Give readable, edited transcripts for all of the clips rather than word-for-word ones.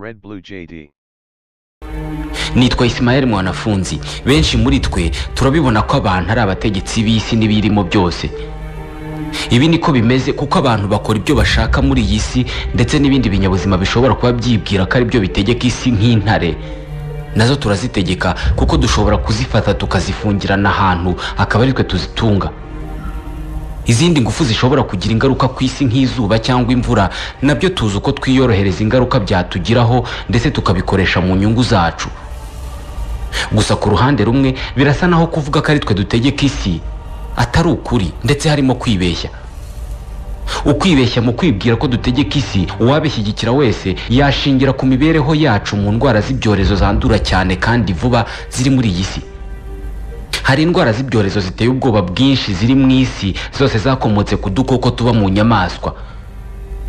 Red Blue JD. Nitwa Ismael Mwanafunzi. Benshi muri twe turabibona ko abantu ari abategetsi b'isi n'ibirimo byose. Ibi niko bimeze kuko abantu bakora ibyo bashaka muri iyi si, ndetse n'ibindi binyabuzima bishobora kuba byibwira ko ari byo bitegeka isi nk'intare. Nazo turazitegeka kuko dushobora kuzifata tukazifungirana ahantu akaba ari twe tuzitunga. Izindi ngufu zishobora kugira ingaruka ku isi nk'izuba cyangwa imvura nabyo tuzi uko twiyorohereza ingaruka byatugiraho, ndetse tukabikoresha mu nyungu zacu. Gusa ku ruhande rumwe birasa naho kuvuga ko ari twe dutegeka isi atari ukuri, ndetse harimo kwibeshya. Ukwibeshya mu kwibwira ko dutegeka isi, uwabishyigikira wese yashingira ku mibereho yacu mu ndwara z'ibyorezo zandura cyane kandi vuba ziri muri iyi si. Hari indwara z'ibyorezo ziteye ubwoba bwinshi ziri mu isi, zose zakomotse ku dukoko tuba mu nyamaswa.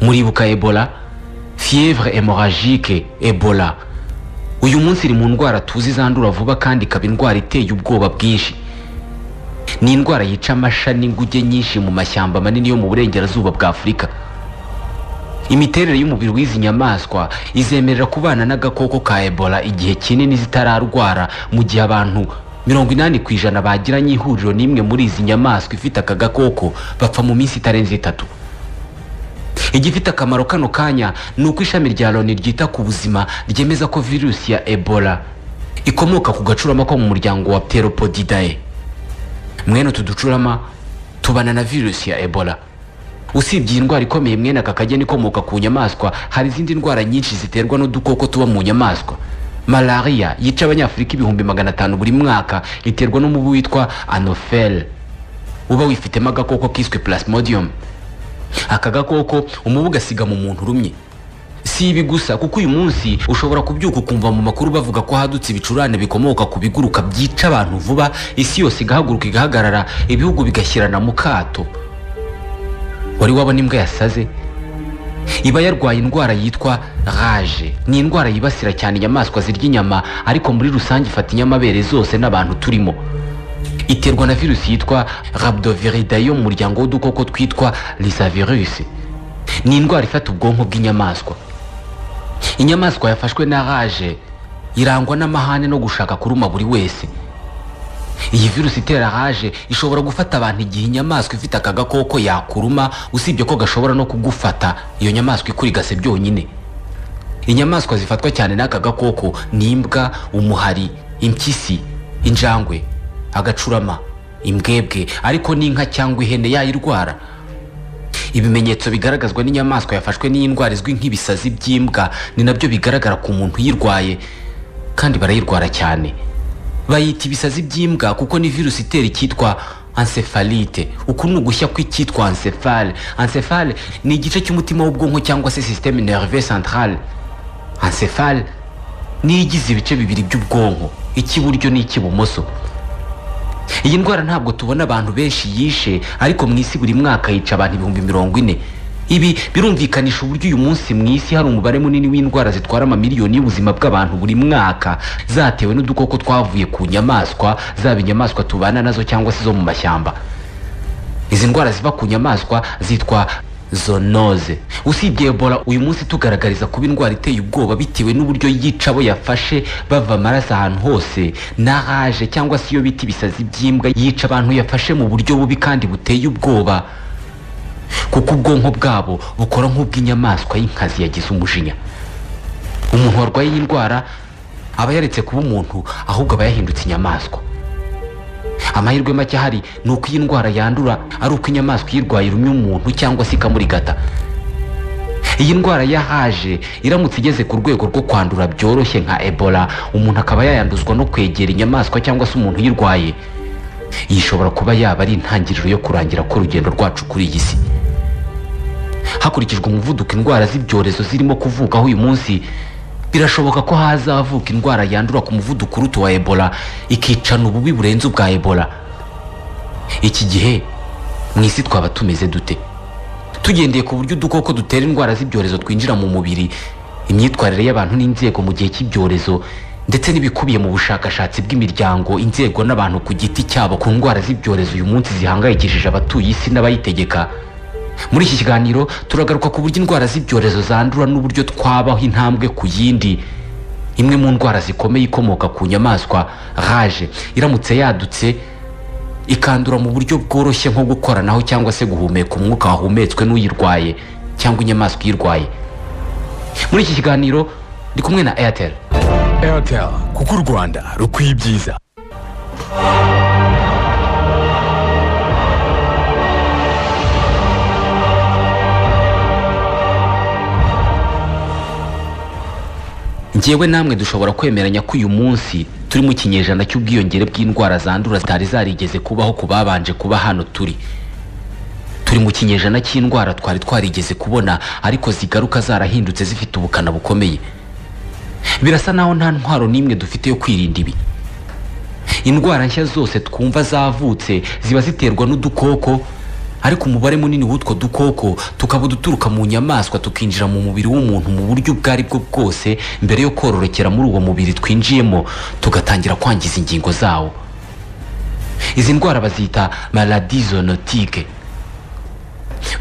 Muribuka Ebola, fièvre hémorragique Ebola. Uyu munsi iri mu ndwara tuzi zandura vuba kandi ikaba indwara iteye ubwoba bwinshi. Ni indwara yica amasha n'inguge nyinshi mu mashyamba manini yo mu burengerazuba bwa Afurika. Imiterere y'umubiri w'izi nyamaswa izemerera kubana n'agakoko ka Ebola igihe kinini zitararwara, mu gihe abantu 80% bagiranye ihuriro n'imwe muri izi nyamaswa ifite aka gakoko bapfa mu minsi itarenze 3. Igifite akamaro kano kanya ni uko ishami rya Loni ryita ku buzima ryemeza ko virusi ya Ebola ikomoka ku gacurama ko mu muryango wa Pteropodidae. Mwene utu ducurama tubana na virusi ya Ebola. Usibye iyi ndwara ikomeye mwene aka kageni ikomoka ku nyamaswa, hari izindi ndwara nyinshi ziterwa n'udukoko tuba mu nyamaswa. Malaria yica abanyafurika 500,000 buri mwaka, iterwa n'umubu witwa Anopheles uba wifitemo agakoko kiswe Plasmodium. Aka gakoko umubu gasiga mu muntu urumye. Si ibi gusa, kuko uyu munsi ushobora kubyuka ukumva mu makuru bavuga ko hadutse ibicurane bikomoka ku biguruka byica abantu vuba, isi yose igahaguruka igahagarara, ibihugu bigashyirana mu kato. Wari wabona imbwa yasaze? Iba yarwaye indwara yitwa rage. Ni indwara yibasira cyane inyamaswa zirya inyama, ariko muri rusange ifata inyamabere zose n'abantu turimo. Iterwa na virusi yitwa Rhabdoviridae yo mu muryango w'udukoko twitwa Lyssavirus. Ni indwara ifata ubwonko bw'inyamaswa. Inyamaswa yafashwe na rage irangwa n'amahane no gushaka kuruma buri wese. Iyi virusi itera rage ishobora gufata abantu igihe inyamaswa ifite aka gakoko yakuruma, usibye ko gashobora no kugufata iyo nyamaswa ikurigase byonyine. Inyamaswa zifatwa cyane n'aka gakoko ni imbwa, umuhari, impyisi, injangwe, agacurama, imbwebwe, ariko n'inka cyangwa ihene yayirwara. Ibimenyetso bigaragazwa n'inyamaswa yafashwe n'iyi ndwara izwi nk'ibisazi by'imbwa ni nabyo bigaragara ku muntu uyirwaye, kandi barayirwara cyane. Bayita ibisazi by'imbwa kuko ni virusi itera icyitwa encephalite. Uku ni ugushya kw'icyitwa encephale. Encephale ni igice cy'umutima w'ubwonko cyangwa se système nerveux central. Encephale ni igize ibice bibiri by'ubwonko, icy'iburyo n'icy'ibumoso. Iyi ndwara ntabwo tubona abantu benshi yishe, ariko mu isi buri mwaka yica abantu 40,000. Ibi birumvikanisha uburyo uyu munsi mu isi hari umubare munini w'indwara zitwara amamiliyoni y'ubuzima bw'abantu buri mwaka, zatewe n'udukoko twavuye ku nyamaswa, zaba inyamaswa tubana nazo cyangwa se zo mu mashyamba. Izi ndwara ziva ku nyamaswa zitwa zoonoze. Usibye Ebola uyu munsi tugaragariza kuba indwara iteye ubwoba bitewe n'uburyo yica abo yafashe bava amaraso ahantu hose, na rage cyangwa se iyo bita ibisazi by'imbwa yica abantu yafashe mu buryo bubi kandi buteye ubwoba, kuko ubwonko bwabo bukora nk'ubw'inyamaswa y'inkazi yagize umujinya. Umuntu warwaye iyi ndwara aba yaretse kuba umuntu, ahubwo aba yahindutse inyamaswa. Amahirwe make ahari ni uko iyi ndwara yandura ari uko inyamaswa iyirwaye irumye umuntu cyangwa se ikamurigata. Iyi ndwara ya rage iramutse igeze ku rwego rwo kwandura byoroshye nka Ebola, umuntu akaba yayanduzwa no kwegera inyamaswa cyangwa se umuntu uyirwaye, iyi ishobora kuba yaba ari intangiriro yo kurangira k'urugendo rwacu kuri iyi si. Hakurikijwe umuvuduko indwara z'ibyorezo zirimo kuvukaho uyu munsi, birashoboka ko hazavuka indwara yandura ku muvuduko uruta wa Ebola, ikicana ububi burenze ubwa Ebola. Iki gihe mu isi twaba tumeze dute? Tugendeye ku buryo udukoko dutera indwara z'ibyorezo twinjira mu mubiri, imyitwarire y'abantu n'inzego mu gihe cy'ibyorezo, ndetse n'ibikubiye mu bushakashatsi bw'imiryango, inzego n'abantu ku giti cyabo ku ndwara z'ibyorezo uyu munsi zihangayikishije abatuye isi n'abayitegeka, Muri iki kiganiro turagaruka ku buryo indwara z'ibyorezo zandura n'uburyo twabaho intambwe ku yindi. Imwe mu ndwara zikomeye ikomoka ku nyamaswa, rage, iramutse yadutse ikandura mu buryo bworoshye nko gukoranaho cyangwa se guhumeka umwuka wahumetswe n'uyirwaye cyangwa inyamaswa iyirwaye. Muri iki kiganiro ndi kumwe na Airtel. Airtel, kuko u Rwanda rukwiye ibyiza. Njyewe namwe dushobora kwemeranya ko uyu munsi turi mu kinyejana cy'ubwiyongere bw'indwara zandura zitari zarigeze kubaho ku babanje kuba hano turi. Turi mu kinyejana cy'indwara twari twarigeze kubona ariko zigaruka zarahindutse zifite ubukana bukomeye. Birasa naho nta ntwaro n'imwe dufite yo kwirinda ibi. Indwara nshya zose twumva zavutse ziba ziterwa n'udukoko, ariko umubare munini w'utwo dukoko tukaba duturuka mu nyamaswa tukinjira mu mubiri w'umuntu mu buryo ubwo ari bwo bwose mbere yo kororokera muri uwo mubiri twinjiyemo tugatangira kwangiza ingingo zawo. Izi ndwara bazita maladie zoonotique.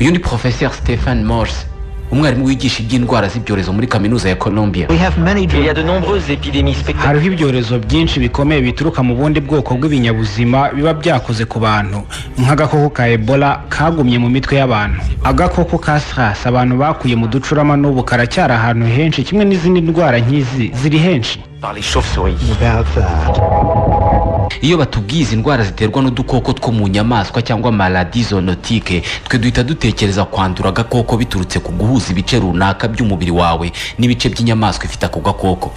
Uyu ni Professeur Stephen Morse, umwarimu wigisha iby'indwara z'ibyorezo muri kaminuza ya Columbia. Il y a de nombreuses épidémies spectaculaires. Hariho ibyorezo byinshi bikomeye bituruka mu bundi bwoko bw'ibinyabuzima biba byakoze ku bantu, nk'agakoko ka Ebola kagumye mu mitwe y'abantu, agakoko ka SARS abantu bakuye mu ducurama n'ubu karacyari ahantu henshi, kimwe n'izindi ndwara nk'izi ziri henshi. Par les chauves-souris. Iyo batubwiye izi ndwara ziterwa n'udukoko two mu nyamaswa cyangwa maladie zoonotique, twe duhita dutekereza kwandura agakoko biturutse ku guhuza ibice runaka by'umubiri wawe n'ibice by'inyamaswa ifite ako gakoko.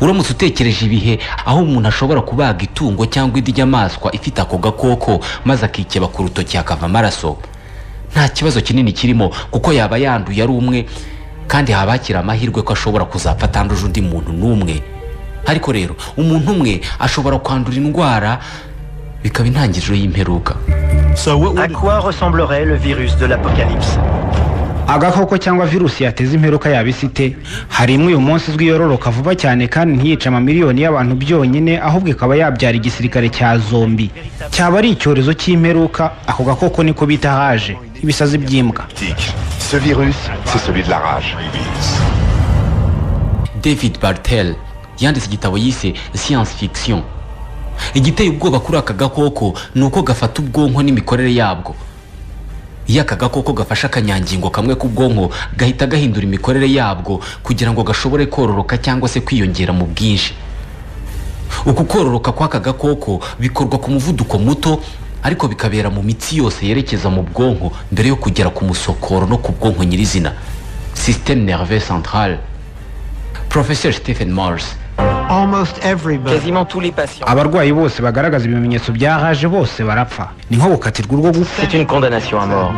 Uramutse utekereje ibihe aho umuntu ashobora kubaga itungo cyangwa indi nyamaswa ifite ako gakoko maze akikeba ku rutoki hakava amaraso, nta kibazo kinini kirimo kuko yaba yanduye ari umwe, kandi haba hakiri amahirwe ko ashobora kuzapfa atanduje undi muntu n'umwe. Ariko rero umuntu umwe ashobora kwandura indwara bikaba intangiriro y'imperuka. À quoi ressemblerait le virus de l'apocalypse? Agakoko cyangwa virusi yateza imperuka yaba ite? Hari imwe uyu munsi izwi yororoka vuba cyane kandi ntiyica amamiliyoni y'abantu byonyine, ahubwo ikaba yabyara igisirikare cya zombi. Cyaba ari icyorezo cy'imperuka. Ako gakoko niko bita haje, ibisazi by'imbwa. Ce virus, c'est celui de la rage. David Bartel yanditse igitabo yise Science Fiction. Igiteye ubwoba kuri aka gakoko ni uko gafata ubwonko n'imikorere yabwo. Iyo aka gakoko gafashe akanyangingo kamwe k'ubwonko gahita gahindura imikorere yabwo kugira ngo gashobore kororoka cyangwa se kwiyongera mu bwinshi. Uku kororoka kw'aka gakoko bikorwa ku muvuduko muto, ariko bikabera mu mitsi yose yerekeza mu bwonko mbere yo kugera ku musokoro no ku bwonko nyirizina, système nerveux central. Professeur Stephen Morse. Quasiment tous les patients. Abarwayi bose bagaragaza ibimenyetso bya rage bose barapfa, ni nko gukatirwa urwo gupfa. C'est une condamnation à mort.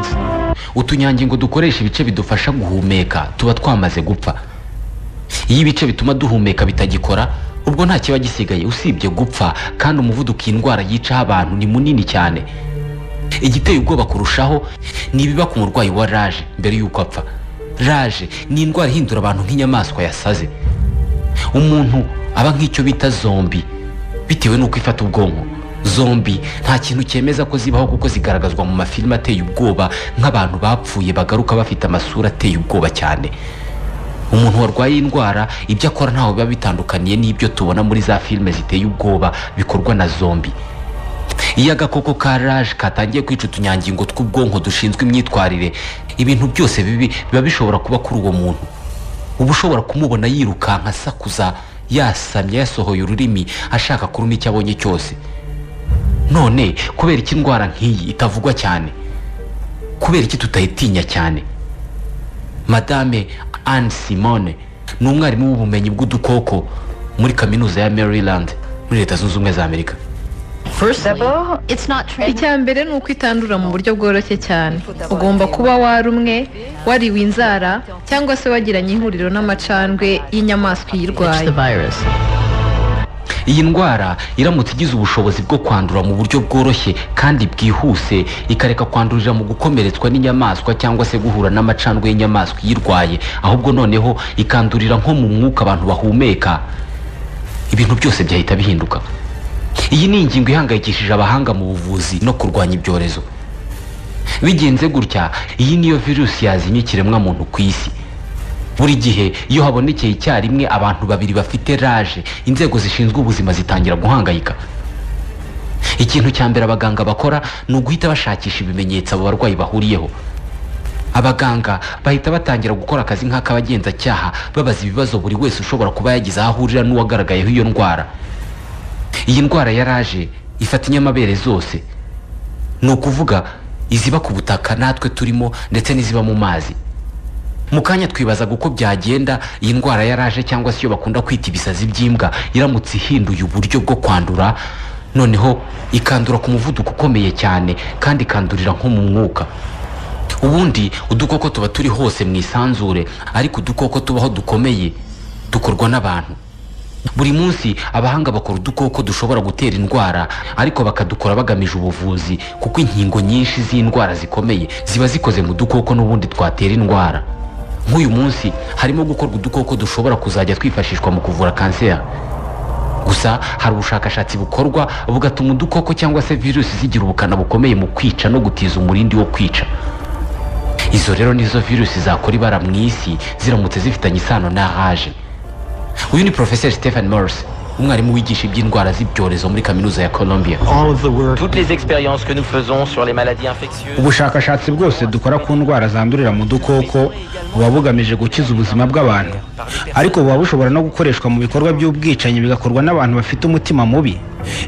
Utunyangingo dukoresha ibice bidufasha guhumeka tuba twamaze gupfa. Iyo ibice bituma duhumeka bitagikora, ubwo nta kiba gisigaye usibye gupfa, kandi umuvuduko iyi ndwara yicaho abantu ni munini cyane. Igiteye ubwoba kurushaho ni ibiba ku murwayi wa rage mbere y'uko apfa. Rage ni indwara ihindura abantu nk'inyamaswa yasaze. Umuntu aba nk'icyo bita zombi bitewe n'uko ifata ubwonko. Zombi nta kintu cyemeza ko zibaho kuko zigaragazwa mu mafilime ateye ubwoba nk'abantu bapfuye bagaruka bafite amasura ateye ubwoba cyane. Umuntu warwaye indwara ibyo akora ntaho biba bitandukaniye n'ibyo tubona muri za filime ziteye ubwoba bikorwa na zombi. Iyo agakoko ka rage katangiye kwica utunyangingo tw'ubwonko dushinzwe imyitwarire, ibintu byose bibi biba bishobora kuba kuri uwo muntu. Uba ushobora kumubona yirukanka asakuza, yasamye, yasohoye ururimi, ashaka kuruma icyo abonye cyose. None kubera iki indwara nk'iyi itavugwa cyane? Kubera iki tutayitinya cyane? Madame Anne Simone ni umwarimu w'ubumenyi bw'udukoko muri kaminuza ya Maryland muri Leta Zunze Ubumwe za Amerika. Icya mbere ni uko itandura mu buryo bworoshye cyane. Ugomba kuba warumwe, wariwe inzara, cyangwa se wagiranye ihuriro n'amacandwe y'inyamaswa iyirwaye. Iyi ndwara iramutse igize ubushobozi bwo kwandura mu buryo bworoshye kandi bwihuse, ikareka kwandurira mu gukomeretswa n'inyamaswa cyangwa se guhura n'amacandwe y'inyamaswa iyirwaye, ahubwo noneho ikandurira nko mu mwuka abantu bahumeka, ibintu byose byahita bihinduka. Iyi ni ingingo ihangayikishije abahanga mu buvuzi no kurwanya ibyorezo. Bigenze gutya, iyi niyo virusi yazimye ikiremwamuntu ku isi. Buri gihe iyo habonekeye icyarimwe abantu babiri bafite rage, inzego zishinzwe ubuzima zitangira guhangayika. Ikintu cya mbere abaganga bakora ni uguhita bashakisha ibimenyetso abo barwayi bahuriyeho. Abaganga bahita batangira gukora akazi nk'akabagenzacyaha, babaza ibibazo buri wese ushobora kuba yagize aho ahurira n'uwagaragayeho iyo ndwara. Iyi ndwara ya rage ifata inyamabere zose, ni ukuvuga iziba ku butaka natwe turimo ndetse n'iziba mu mazi. Mu kanya twibazaga uko byagenda iyi ndwara ya rage, cyangwa se iyo bakunda kwita ibisazi by'imbwa, iramutse ihinduye uburyo bwo kwandura, noneho ikandura ku muvuduko ukomeye cyane kandi ikandurira nko mu mwuka. Ubundi udukoko tuba turi hose mu isanzure, ariko udukoko tubaho dukomeye dukorwa n'abantu. Buri munsi abahanga bakora udukoko dushobora gutera indwara, ariko bakadukora bagamije ubuvuzi, kuko inkingo nyinshi z'indwara zikomeye ziba zikoze mu dukoko n'ubundi twatera indwara. Nk'uyu munsi harimo gukorwa udukoko dushobora kuzajya twifashishwa mu kuvura kanseri. Gusa hari ubushakashatsi bukorwa bugatuma udukoko cyangwa se virusi zigira ubukana bukomeye mu kwica no gutiza umurindi wo kwica. Izo rero nizo virusi zakora ibara mu isi ziramutse zifitanye isano na rage. Uyu ni Professor Stephen Morse, umwarimu wigisha iby'indwara z'ibyorezo muri kaminuza ya Columbia. Toutes les expériences que nous faisons sur les maladies infectieuses. Ubushakashatsi bwose dukora ku ndwara zandurira mu dukoko buba bugamije gukiza ubuzima bw'abantu, ariko buba bushobora no gukoreshwa mu bikorwa by'ubwicanyi bigakorwa n'abantu bafite umutima mubi.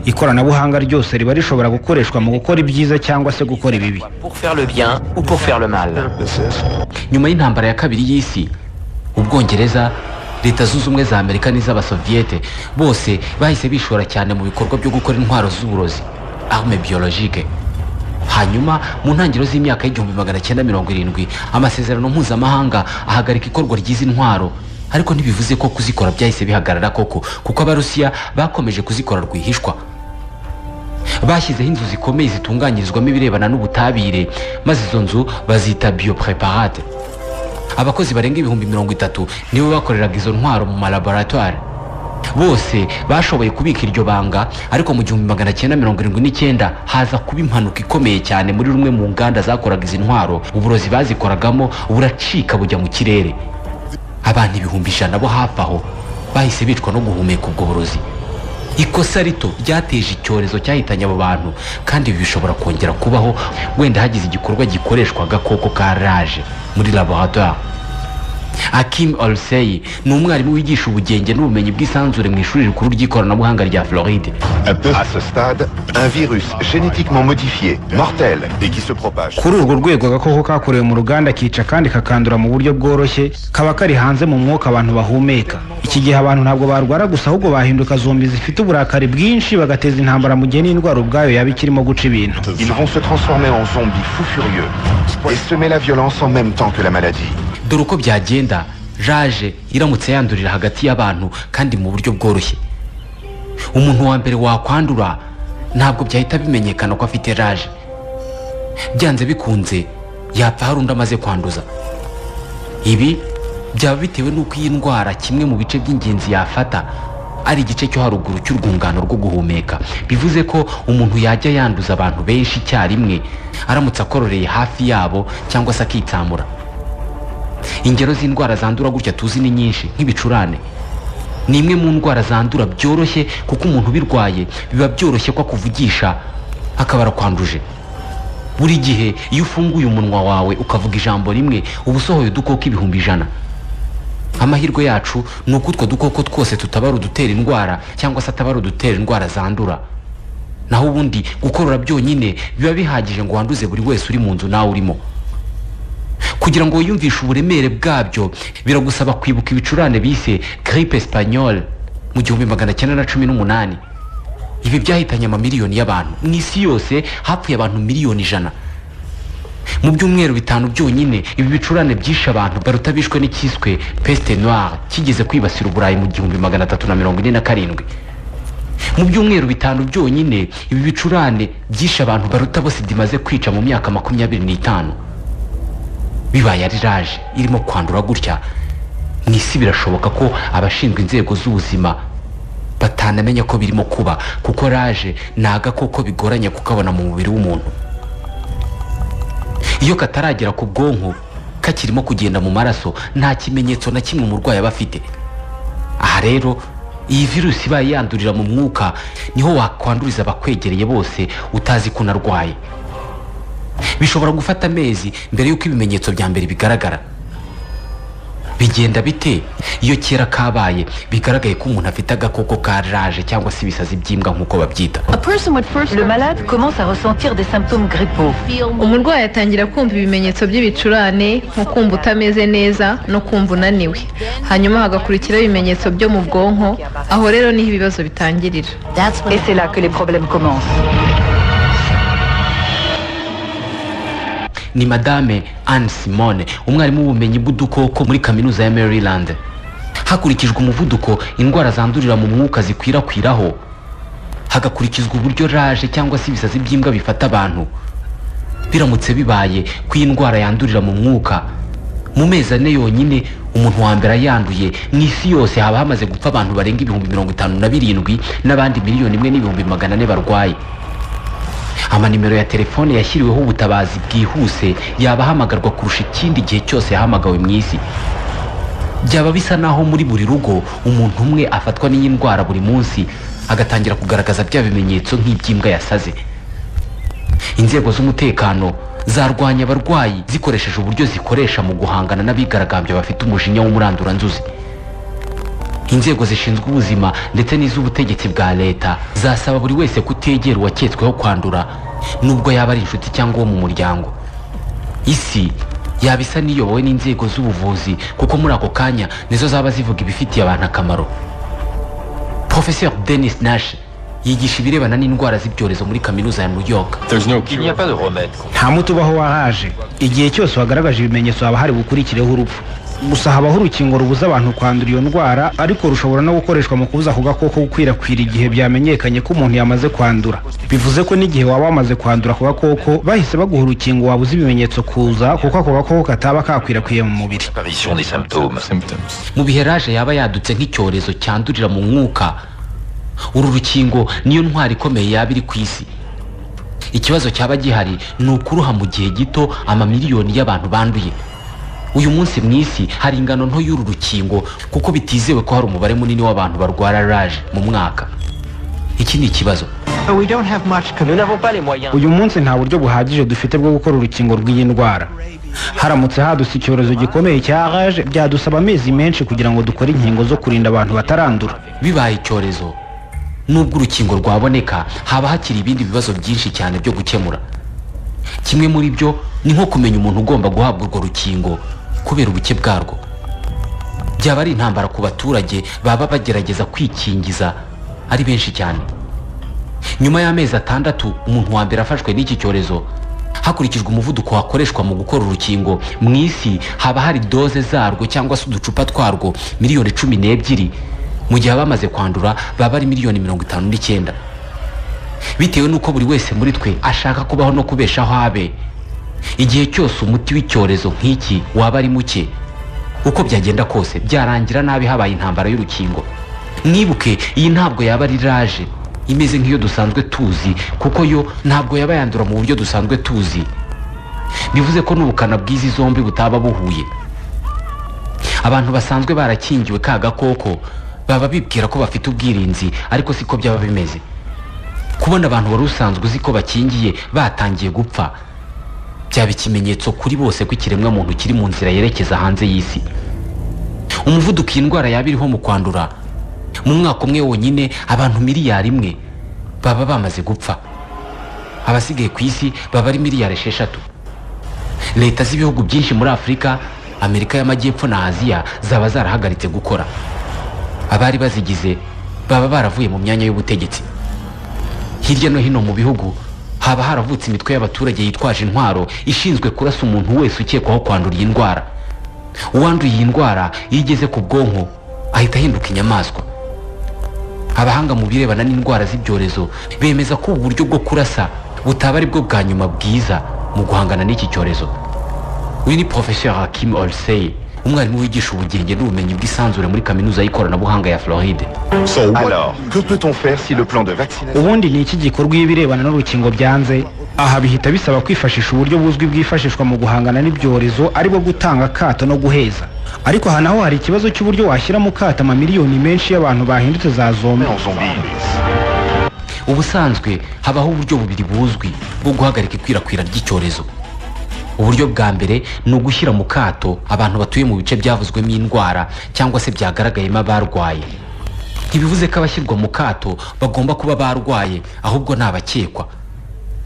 Ikoranabuhanga ryose riba rishobora gukoreshwa mu gukora ibyiza cyangwa se gukora ibibi. Pour faire le bien ou pour faire le mal. Nyuma y'intambara ya kabiri y'isi, Ubwongereza, Leta Zunze Ubumwe za Amerika n'iz'Abasoviyete bose bahise bishora cyane mu bikorwa byo gukora intwaro z'uburozi, arme biologique. Hanyuma mu ntangiriro z'imyaka y'1970 amasezerano mpuzamahanga ahagarika ikorwa ry'izi ntwaro, ariko ntibivuze ko kuzikora byahise bihagarara koko, kuko Abarusiya bakomeje kuzikora rwihishwa. Bashyizeho inzu zikomeye zitunganyirizwamo ibirebana n'ubutabire, maze izo nzu bazita biopreparate. Abakozi barenga 30,000 nibo bakoreraga izo ntwaro mu malaboratoire. Bose bashoboye kubika iryo banga, ariko mu 1979 haza kuba impanuka ikomeye cyane muri rumwe mu nganda zakoraga izi ntwaro. Uburozi bazikoragamo buracika bujya mu kirere. Abantu 100,000 bo hafi aho bahise bicwa no guhumeka ubwo burozi. Ikosa rito ryateje icyorezo cyahitanye abo bantu, kandi ibi bishobora kongera kubaho wenda hagize igikorwa gikoreshwa agakoko ka rage muri laboratoire. Akim Olsey ni umwarimu wigisha ubugenge n'ubumenyi bw'isanzure mu ishuri rikuru ry'ikoranabuhanga rya Floride. À ce stade, un virus génétiquement modifié, mortel et qui se propage. Kuri urwo rwego agakoko kakorewe mu ruganda kica kandi kakandura mu buryo bworoshye, kaba kari hanze mu mwuka abantu bahumeka. Iki gihe abantu ntabwo barwara gusa, ahubwo bahinduka zombi zifite uburakari bwinshi, bagateza intambara mu gihe n'indwara ubwayo yaba ikirimo guca ibintu. Ils vont se transformer en zombies fous furieux et semer la violence en même temps que la maladie. Dore uko byagenda rage iramutse yandurira hagati y'abantu kandi mu buryo bworoshye. Umuntu wa mbere wakwandura ntabwo byahita bimenyekana ko afite rage. Byanze bikunze yapfa hari undi amaze kwanduza. Ibi byaba bitewe n'uko iyi ndwara kimwe mu bice by'ingenzi yafata ari igice cyo haruguru cy'urwungano rwo guhumeka. Bivuze ko umuntu yajya yanduza abantu benshi icyarimwe aramutse akororeye hafi yabo cyangwa se akitsamura. Ingero z'indwara zandura gutya tuzi ni nyinshi, nk'ibicurane. Ni imwe mu ndwara zandura byoroshye, kuko umuntu ubirwaye biba byoroshye ko akuvugisha akaba arakwanduje. Buri gihe iyo ufunguye umunwa wawe ukavuga ijambo rimwe, uba usohoye udukoko 100,000. Amahirwe yacu ni uko utwo dukoko twose tutabara udutera indwara cyangwa se atabara udutera indwara zandura. Naho ubundi gukorora byonyine biba bihagije ngo wanduze buri wese uri mu nzu nawe urimo. Kugira ngo wiyumvishe uburemere bwabyo biragusaba kwibuka ibicurane bise grippe espagnole mu 1918. Ibi byahitanye amamiliyoni y'abantu mu isi yose, hapfuye abantu 100,000,000. Mu byumweru 5 byonyine ibi bicurane byishe abantu baruta bishwe n'ikiswe peste noire kigeze kwibasira Uburayi mu 1347. Mu byumweru 5 byonyine ibi bicurane byishe abantu baruta bose dimaze kwica mu myaka 25. Bibaye ari rage irimo kwandura gutya mu isi, birashoboka ko abashinzwe inzego z'ubuzima batanamenya ko birimo kuba, kuko rage ni agakoko bigoranye kukabona mu mubiri w'umuntu. Iyo kataragera ku bwonko kakirimo kugenda mu maraso, nta kimenyetso na kimwe umurwayi aba afite. Aha rero iyi virusi ibaye yandurira mu mwuka, niho wakwanduriza abakwegereye bose utazi ko unarwaye. Bishobora gufata amezi mbere y'uko ibimenyetso bya mbere bigaragara. Bigenda bite iyo kera kabaye bigaragaye ko umuntu afite agakoko ka rage cyangwa se ibisazi by'imbwa nk'uko babyita? Le malade commence à ressentir des symptômes grippaux. Umurwayi atangira kumva ibimenyetso by'ibicurane, nko kumva utameze neza no kumva unaniwe, hanyuma hagakurikiraho ibimenyetso byo mu bwonko. Aho rero niho ibibazo bitangirira. Et c'est là que les problèmes commencent. Ni Madame Anne Simone, umwarimu w'ubumenyi bw'udukoko muri kaminuza ya Maryland. Hakurikijwe umuvuduko indwara zandurira mu mwuka zikwirakwiraho, hagakurikizwa uburyo rage cyangwa se ibisazi by'imbwa bifata abantu, biramutse bibaye ko iyi ndwara yandurira mu mwuka, mu mezi 4 yonyine umuntu wa mbere ayanduye, mu isi yose haba hamaze gupfa abantu barenga 57,000 n'abandi 1,400,000 barwaye. Amanimero ya telefone yashyiriweho ubutabazi bwihuse yaba ahamagarwa kurusha ikindi gihe cyose yahamagawe mu isi. Byaba bisa naho muri buri rugo umuntu umwe afatwa n'iyi ndwara buri munsi, agatangira kugaragaza bya bimenyetso nk'iby'imbwa yasaze. Inzego z'umutekano zarwanya abarwayi zikoresheje uburyo zikoresha mu guhangana n'abigaragambya bafite umujinya w'umuranduranzuzi. Inzego zishinzwe ubuzima ndetse n'iz'ubutegetsi bwa leta zasaba buri wese kutegera uwaketsweho kwandura, nubwo yaba ari inshuti cyangwa uwo mu muryango. Isi yaba isa n'iyobowe n'inzego z'ubuvuzi, kuko muri ako kanya nizo zaba zivuga ibifitiye abantu akamaro. Professeur Dennis Nash yigisha ibirebana n'indwara z'ibyorezo muri kaminuza ya New York. Nta muti ubaho wa rage. Igihe cyose wagaragaje ibimenyetso haba hari bukurikireho urupfu. Gusa habaho urukingo rubuza abantu kwandura iyo ndwara, ariko rushobora no gukoreshwa mu kubuza ako gakoko gukwirakwira igihe byamenyekanye ko umuntu yamaze kwandura. Bivuze ko n'igihe waba wamaze kwandura ako gakoko, bahise baguha urukingo wabuza ibimenyetso kuza, kuko ako gakoko kataba kakwirakwiye mu mubiri. Mu bihe rage yaba yadutse nk'icyorezo cyandurira mu mwuka, uru rukingo niyo ntwari ikomeye yaba iri ku isi. Ikibazo cyaba gihari ni ukuruha mu gihe gito amamiliyoni y'abantu banduye. Uyu munsi mu isi hari ingano nto y'uru rukingo, kuko bitizewe ko hari umubare munini w'abantu barwara rage mu mwaka. Iki ni ikibazo. Uyu munsi nta buryo buhagije dufite bwo gukora urukingo rw'iyi ndwara. Haramutse hadutse icyorezo gikomeye cya rage, byadusaba amezi menshi kugira ngo dukore inkingo zo kurinda abantu batarandura. Bibaye icyorezo, nubwo urukingo rwaboneka, haba hakiri ibindi bibazo byinshi cyane byo gukemura. Kimwe muri byo ni nko kumenya umuntu ugomba guhabwa urwo rukingo kubera ubuke bwarwo. Byaba ari intambara ku baturage baba bagerageza kwikingiza ari benshi cyane. Nyuma y'amezi 6 umuntu wa mbere afashwe n'iki cyorezo, hakurikijwe umuvuduko wakoreshwa mu gukora urukingo mu isi, haba hari doze zarwo cyangwa se uducupa twarwo 12 miliyoni, mu gihe abamaze kwandura baba ari 59 miliyoni. Bitewe n'uko buri wese muri twe ashaka kubaho no kubeshaho abe, igihe cyose umuti w'icyorezo nk'iki waba ari muke, uko byagenda kose byarangira nabi habaye intambara y'urukingo. Mwibuke, iyi ntabwo yaba ari rage imeze nk'iyo dusanzwe tuzi, kuko yo ntabwo yaba yandura mu buryo dusanzwe tuzi. Bivuze ko n'ubukana bw'izi zombi butaba buhuye. Abantu basanzwe barakingiwe ka gakoko baba bibwira ko bafite ubwirinzi, ariko siko byaba bimeze. Kubona abantu wari usanzwe uzi ko bakingiye batangiye gupfa byaba ikimenyetso kuri bose ko ikiremwamuntu kiri mu nzira yerekeza hanze y'isi. Umuvuduko iyi ndwara yaba iriho mu kwandura, mu mwaka umwe wonyine abantu 1 miliyari baba bamaze gupfa, abasigaye ku isi baba ari 6 miliyari. Leta z'ibihugu byinshi muri Afurika, Amerika y'Amajyepfo na Aziya zaba zarahagaritse gukora. Abari bazigize baba baravuye mu myanya y'ubutegetsi. Hirya no hino mu bihugu haba haravutse imitwe y'abaturage yitwaje intwaro ishinzwe kurasa umuntu wese ukekwaho kwandura iyi ndwara. Uwanduye iyi ndwara iyo igeze ku bwonko ahita ahinduka inyamaswa. Abahanga mu birebana n'indwara z'ibyorezo bemeza ko ubu buryo bwo kurasa butaba ari bwo bwa nyuma bwiza mu guhangana n'iki cyorezo. Uyu ni Professeur Hakim Olsey, umwarimu wigisha ubugenge n'ubumenyi bw'isanzure muri kaminuza y'ikoranabuhanga ya Floride. Alors, que peut-on faire si le plan de vaccination Ubundi ni iki gikorwa iyo ibirebana n'urukingo byanze? Aha bihita bisaba kwifashisha uburyo buzwi bwifashishwa mu guhangana n'ibyorezo, aribwo gutanga akato no guheza. Ariko aha naho hari ikibazo cy'uburyo washyira mu kato amamiliyoni menshi y'abantu bahindutse za zombi. Ubusanzwe habaho uburyo bubiri buzwi bwo guhagarika ikwirakwira ry'icyorezo. Uburyo bwa mbere ni ugushyira mu kato abantu batuye mu bice byavuzwemo indwara cyangwa se byagaragayemo abarwaye. Ntibivuze ko abashyirwa mu kato bagomba kuba barwaye, ahubwo ni abakekwa,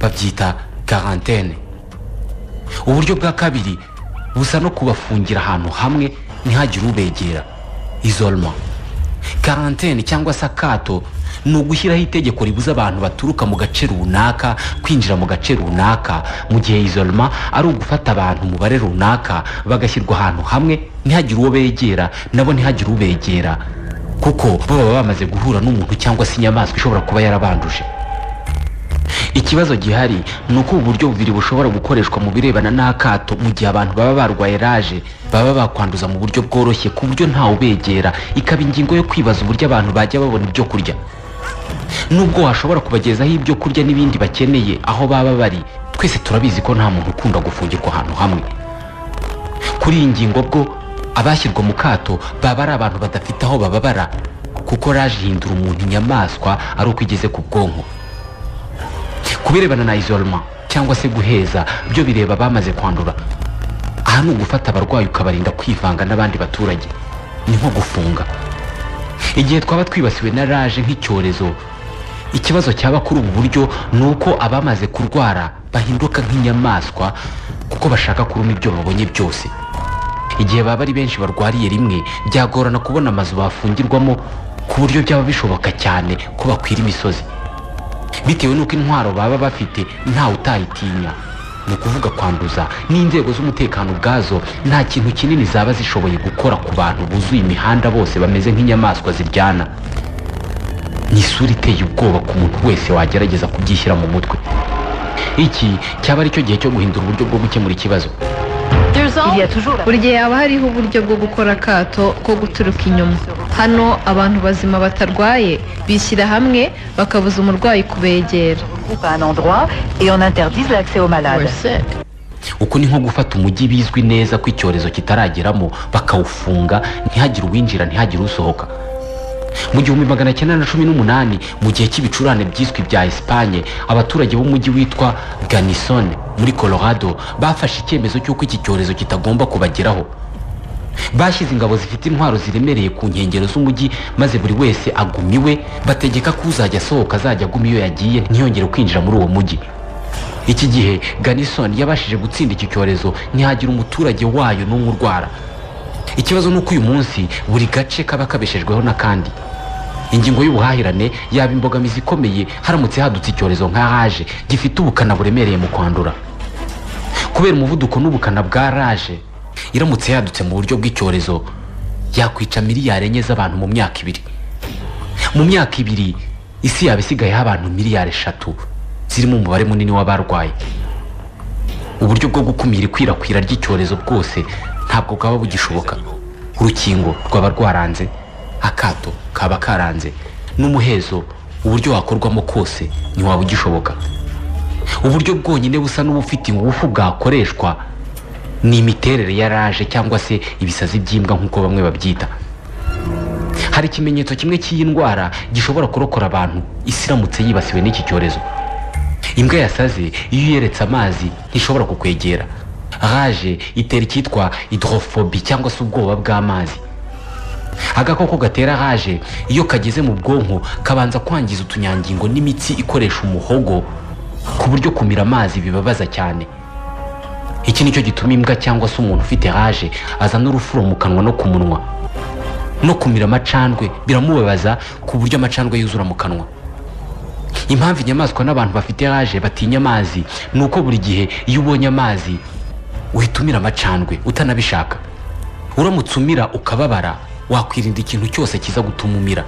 babyita quarantaine. Uburyo bwa kabiri busa no kubafungira ahantu hamwe ntihagire ubegera, isolement. Quarantaine cyangwa se akato ni ugushyiraho itegeko ribuza abantu baturuka mu gace runaka kwinjira mu gace runaka, mu gihe isolement ari ugufata abantu umubare runaka bagashyirwa ahantu hamwe ntihagire uwo begera, nabo ntihagire ubegera, kuko bo baba bamaze guhura n'umuntu cyangwa se inyamaswa ishobora kuba yarabanduje. Ikibazo gihari ni uko ubu buryo bubiri bushobora gukoreshwa mu birebana n'akato mu gihe abantu baba barwaye raje baba bakwanduza mu buryo bworoshye ku buryo ntawe ubegera, ikaba ingingo yo kwibaza uburyo abantu bajya babona ibyo kurya. Nubwo washobora kubagezaho ibyo kurya n'ibindi bakeneye aho baba bari, twese turabizi ko nta muntu ukunda gufungirwa ahantu hamwe. Kuri iyi ngingo bwo abashyirwa mu kato baba ari abantu badafite aho bababara, kuko raje ihindura umuntu inyamaswa ari uko igeze ku bwonko. Ku birebana na isolement cyangwa se guheza, byo bireba abamaze kwandura. Aha ni ugufata abarwayi ukabarinda kwivanga n'abandi baturage, ni nko gufunga. Igihe twaba twibasiwe na raje nk'icyorezo, ikibazo cyaba kuri ubu buryo ni uko abamaze kurwara bahinduka nk'inyamaswa kuko bashaka kuruma ibyo babonye byose. Igihe baba ari benshi barwariye rimwe, byagorana kubona amazu bafungirwamo, ku buryo byaba bishoboka cyane ko bakwira imisozi. Bitewe n'uko intwaro baba bafite ntawe utayitinya, ni ukuvuga kwanduza, n'inzego z'umutekano ubwazo nta kintu kinini zaba zishoboye gukora ku bantu buzuye imihanda bose bameze nk'inyamaswa ziryana. Ni isura iteye ubwoba ku muntu wese wagerageza kubyishyira mu mutwe. Iki cyaba ari cyo gihe cyo guhindura uburyo bwo gukemura ikibazo. Buri gihe haba hariho uburyo bwo gukora akato ko guturuka inyuma. Hano abantu bazima batarwaye bishyira hamwe bakabuza umurwayi kubegera. Uku ni nko gufata umujyi bizwi neza ko icyorezo kitarageramo bakawufunga, ntihagire uwinjira ntihagire usohoka. Mu 1918, mu gihe cy'ibicurane byiswe bya Espagne, abaturage b'umujyi witwa Gunnison muri Colorado bafashe icyemezo cy'uko iki cyorezo kitagomba kubageraho. Bashyize ingabo zifite intwaro ziremereye ku nkengero z'umujyi, maze buri wese aguma iwe, bategeka ko uzajya asohoka azajya aguma iyo yagiye, ntiyongere kwinjira muri uwo mujyi. Iki gihe Gunnison yabashije gutsinda iki cyorezo, ntihagira umuturage wayo n'umwe urwara. Ikibazo ni uko uyu munsi buri gace kaba kabeshejweho n'akandi. Ingingo y'ubuhahirane yaba imbogamizi ikomeye haramutse hadutse icyorezo nka raje gifite ubukana buremereye mu kwandura. Kubera umuvuduko n'ubukana bwa raje, iramutse yadutse mu buryo bw'icyorezo yakwica miliyari 4 z'abantu mu myaka 2. Mu myaka 2 isi yaba isigayeho abantu miliyari 3 zirimo umubare munini w'abarwaye. Uburyo bwo gukumira ikwirakwira ry'icyorezo bwose ntabwo bwaba bugishoboka. Urukingo rwaba rwaranze, akato kaba karanze, n'umuhezo uburyo wakorwamo kose ntiwaba ugishoboka. Uburyo bwonyine busa n'ubufite ingufu bwakoreshwa ni imiterere ya raje cyangwa se ibisazi by'imbwa nk'uko bamwe babyita. Hari ikimenyetso kimwe cy'iyi ndwara gishobora kurokora abantu isi iramutse yibasiwe n'iki cyorezo. Imbwa yasaze iyo uyeretse amazi ntishobora kukwegera. Rage itera icyitwa hydrophobie cyangwa se ubwoba bw'amazi. Agakoko gatera rage iyo kageze mu bwonko kabanza kwangiza utunyangingo n'imitsi ikoresha umuhogo, ku buryo kumira amazi bibabaza cyane. Iki nicyo gituma imbwa cyangwa se umuntu ufite rage azana urufuro mu kanwa no ku munwa. No kumira amacandwe biramubabaza ku buryo amacandwe yuzura mu kanwa. Impamvu inyamaswa n'abantu bafite rage batinya amazi ni uko buri gihe iyo ubonye amazi uhita umira amacandwe utanabishaka. Uramutse umira ukababara, wakwirinda ikintu cyose kiza gutuma umira.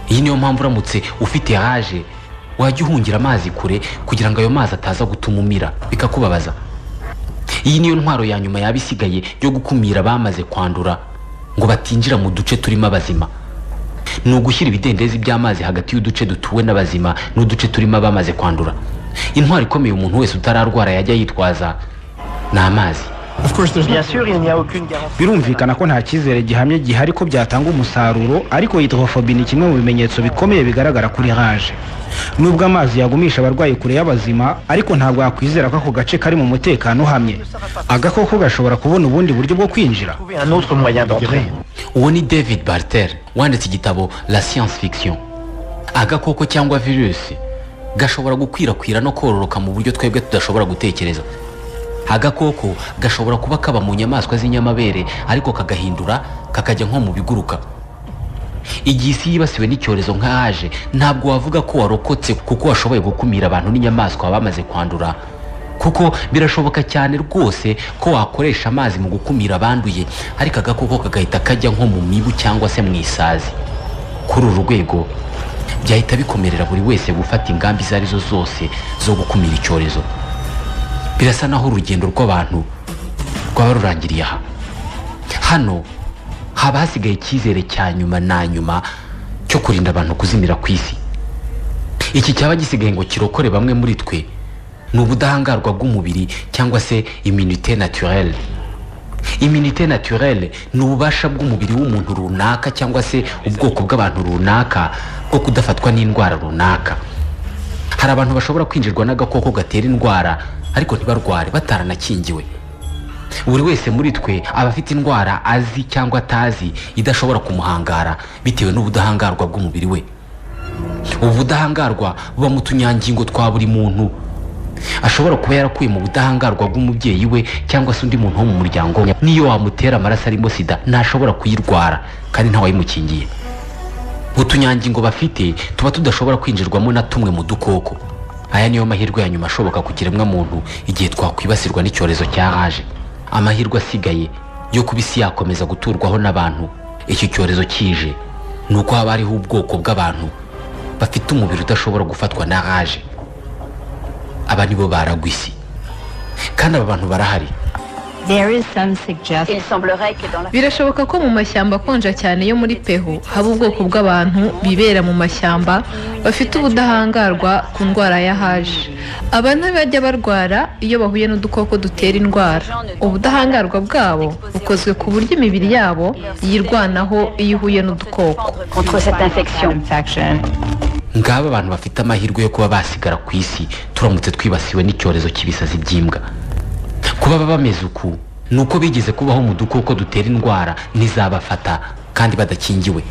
Iyi niyo mpamvu uramutse ufite rage wajya uhungira amazi kure kugira ngo ayo mazi ataza gutuma umira bikakubabaza. Iyi niyo ntwaro ya nyuma yaba isigaye yo gukumira abamaze kwandura ngo batinjira mu duce turimo abazima. Ni ugushyira ibidendezi by'amazi hagati y'uduce dutuwe n'abazima n'uduce turimo abamaze kwandura. Intwaro ikomeye umuntu wese utararwara yajya yitwaza ni amazi. Bien sûr, il n'y a aucune garantie. Birumvikana ko nta cyizere gihamye gihari ko byatanga umusaruro, ariko hydrophobie ni kimwe mu bimenyetso bikomeye bigaragara kuri rage. Nubwo amazi yagumisha abarwayi kure y'abazima, ariko ntabwo wakwizera ko ako gace kari mu mutekano uhamye. Agakoko gashobora kubona ubundi buryo bwo kwinjira. Trouver un autre moyen d'entrer. Uwo ni David Bartel wanditse igitabo La Science Fiction. Agakoko cyangwa virusi gashobora gukwirakwira no kororoka mu buryo twebwe tudashobora gutekereza. Agakoko gashobora kuba kaba mu nyamaswa z'inyamabere, ariko kagahindura kakajya nko mu biguruka. Igihe isi yibasiwe n'icyorezo nka haje, ntabwo wavuga ko warokotse kuko washoboye gukumira abantu n'inyamaswa bamaze kwandura, kuko birashoboka cyane rwose ko wakoresha amazi mu gukumira abanduye, ariko agakoko kagahita kajya nko mu mibu cyangwa se mu isazi. Kuri uru rwego byahita bikomerera buri wese gufata ingamba izo arizo zose zo gukumira icyorezo. Birasa naho urugendo rw'abantu rwaba rurangiriye aha. Hano haba hasigaye icyizere cya nyuma na nyuma cyo kurinda abantu kuzimira ku isi. Iki cyaba gisigaye ngo kirokore bamwe muri twe ni ubudahangarwa bw'umubiri cyangwa se immunité naturelle. Immunité naturelle ni ububasha bw'umubiri w'umuntu runaka cyangwa se ubwoko bw'abantu runaka bwo kudafatwa n'indwara runaka. Hari abantu bashobora kwinjirwa n'agakoko gatera indwara ariko ntibarware bataranakingiwe. Buri wese muri twe aba afite indwara azi cyangwa atazi idashobora kumuhangara bitewe n'ubudahangarwa bw'umubiri we. Ubu budahangarwa buba mu tunyangingo twa buri muntu, ashobora kuba yarakuye mu budahangarwa bw'umubyeyi we cyangwa se undi muntu wo mu muryango we. Niyo wamutera amaraso arimo sida ntashobora kuyirwara kandi ntawayimukingiye. Utunyangingo bafite tuba tudashobora kwinjirwamo na tumwe mu dukoko. Aya niyo mahirwe ya nyuma ashoboka ku kiremwamuntu igihe twakwibasirwa n'icyorezo cya haje. Amahirwe asigaye yo kuba isi yakomeza guturwaho n'abantu iki cyorezo kije ni uko haba hariho ubwoko bw'abantu bafite umubiri udashobora gufatwa na haje. Aba nibo baragwa isi, kandi aba bantu barahari. Birashoboka ko mu mashyamba akonja cyane yo muri Peru haba ubwoko bw'abantu bibera mu mashyamba bafite ubudahangarwa ku ndwara ya haje. Aba ntibajya barwara iyo bahuye n'udukoko dutera indwara. Ubudahangarwa bwabo bukozwe ku buryo imibiri yabo yirwanaho iyo ihuye n'udukoko. Ngaba abantu bafite amahirwe yo kuba basigara ku isi turamutse twibasiwe n'icyorezo cy'ibisazi by'imbwa. Kuba baba bameze uku ni uko bigeze kubaho mu dukoko dutera indwara ntizabafata kandi badakingiwe.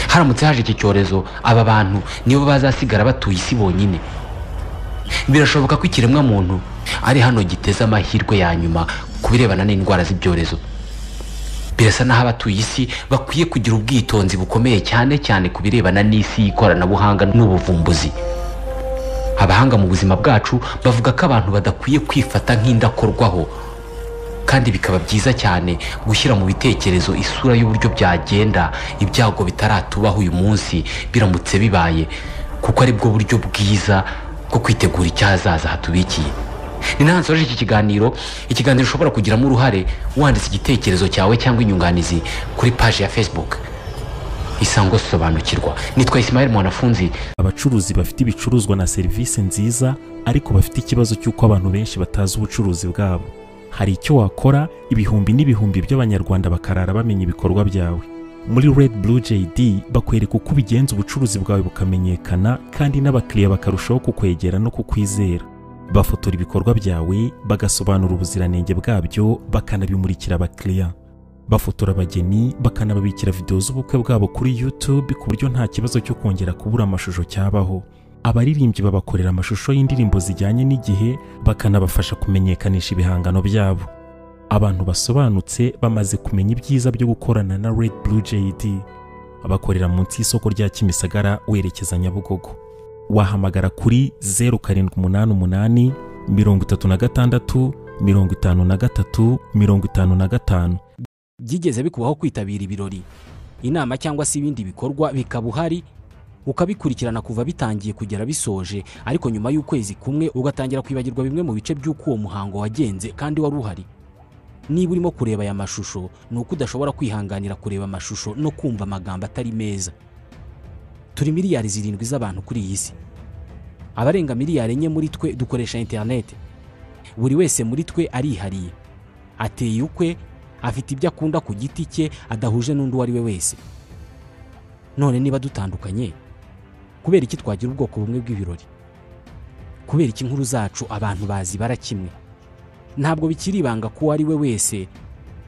Haramutse haje iki cyorezo, aba bantu nibo bazasigara batuye isi bonyine. Birashoboka ko ikiremwamuntu ari hano giteze amahirwe ya nyuma ku birebana n'indwara z'ibyorezo. Birasa naho abatuye isi bakwiye kugira ubwitonzi bukomeye cyane cyane ku birebana n'isi y'ikoranabuhanga n'ubuvumbuzi. Abahanga mu buzima bwacu bavuga ko abantu badakwiye kwifata nk'indakorwaho, kandi bikaba byiza cyane gushyira mu bitekerezo isura y'uburyo byagenda ibyago bitaratubaho uyu munsi biramutse bibaye, kuko ari bwo buryo bwiza bwo kwitegura icyahazaza hatubikiye. Ni naho nsoje iki kiganiro. Ikiganiro ushobora kugiramo uruhare wanditse igitekerezo cyawe cyangwa inyunganizi kuri paji ya Facebook Isango Sobanukirwa. Nitwa Ismail Mwanafunzi. Abacuruzi bafite ibicuruzwa na serivisi nziza ariko bafite ikibazo cy'uko abantu benshi batazi ubucuruzi bwabo. Hari icyo wakora ibihumbi n'ibihumbi by'Abanyarwanda bakarara bamenya ibikorwa byawe. Muri Red Blue JD bakwereka uko ubigenza ubucuruzi bwawe bukamenyekana kandi n'abakiriya bakarushaho kukwegera no kukwizera. Bafotora ibikorwa byawe, bagasobanura ubuziranenge bwabyo, bakanabimurikira abakiriya. Bafotora abageni, bakanababikira video z'ubukwe bwabo kuri YouTube ku buryo nta kibazo cyo kongera kubura amashusho cyabaho. Abaririmbyi babakorera amashusho y'indirimbo zijyanye n'igihe, bakanabafasha kumenyekanisha ibihangano byabo. Abantu basobanutse bamaze kumenya ibyiza byo gukorana na Red Blue JD. Bakorera munsi y'isoko rya Kimisagara werekeza Nyabugogo. Wahamagara kuri 0788 36 53 55. Byigeze bikubaho kwitabira ibirori, inama cyangwa se ibindi bikorwa bikaba uhari ukabikurikirana kuva bitangiye kugera bisoje, ariko nyuma y'ukwezi kumwe ugatangira kwibagirwa bimwe mu bice by'uko uwo muhango wagenze kandi wari uhari? Niba urimo kureba aya mashusho, ni uko udashobora kwihanganira kureba amashusho no kumva amagambo atari meza. Turi miliyari 7 z'abantu kuri iyi si. Abarenga 4 miliyari muri twe dukoresha interineti. Buri wese muri twe arihariye, ateye ukwe, afite ibyo akunda ku giti cye adahuje n'undi uwo ari we wese. None niba dutandukanye, kubera iki twagira ubwoko bumwe bw'ibirori? Kubera iki inkuru zacu abantu bazibara kimwe? Ntabwo bikiri ibanga ko uwo ari we wese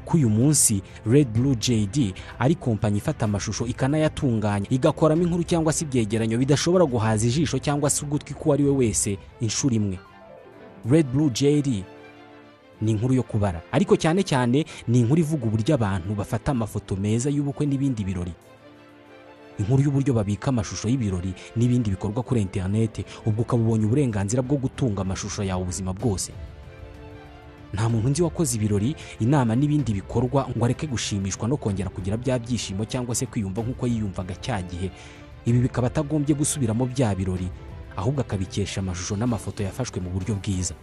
ko uyu munsi Red Blue JD ari kompanyi ifata amashusho, ikanayatunganya, igakoramo inkuru cyangwa se ibyegeranyo bidashobora guhaza ijisho cyangwa se ugutwi k'uwo ari we wese inshuro imwe. Red Blue JD ni inkuru yo kubara, ariko cyane cyane ni inkuru ivuga uburyo abantu bafata amafoto meza y'ubukwe n'ibindi birori, inkuru y'uburyo babika amashusho y'ibirori n'ibindi bikorwa kuri interineti, ubwo ukaba ubonye uburenganzira bwo gutunga amashusho yawe ubuzima bwose. Nta muntu nzi wakoze ibirori, inama n'ibindi bikorwa ngo areke gushimishwa no kongera kugira bya byishimo cyangwa se kwiyumva nk'uko yiyumvaga cya gihe. Ibi bikaba atagombye gusubiramo bya birori, ahubwo akabikesha amashusho n'amafoto yafashwe mu buryo bwiza.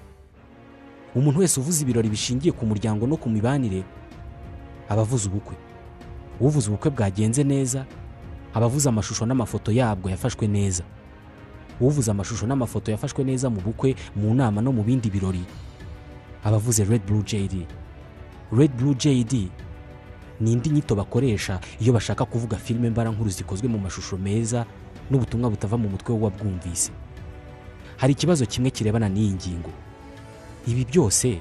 Umuntu wese uvuze ibirori bishingiye ku muryango no ku mibanire aba avuze ubukwe. Uvuze ubukwe bwagenze neza aba avuze amashusho n'amafoto yabwo yafashwe neza. Uvuze amashusho n'amafoto yafashwe neza mu bukwe, mu nama no mu bindi birori aba avuze Red Blue JD. Red Blue JD ni indi nyito bakoresha iyo bashaka kuvuga filime mbarankuru zikozwe mu mashusho meza n'ubutumwa butava mu mutwe w'uwabwumvise. Hari ikibazo kimwe kirebana n'iyi ngingo: ibi byose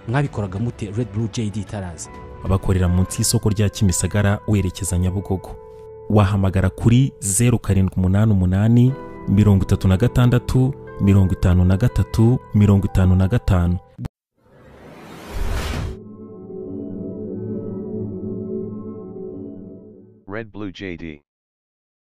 mwabikoraga mute Red Blue JD itaraza? Bakorera munsi y'isoko rya Kimisagara werekeza Nyabugogo. Wahamagara kuri 0788 36 53 55. Red Blue JD.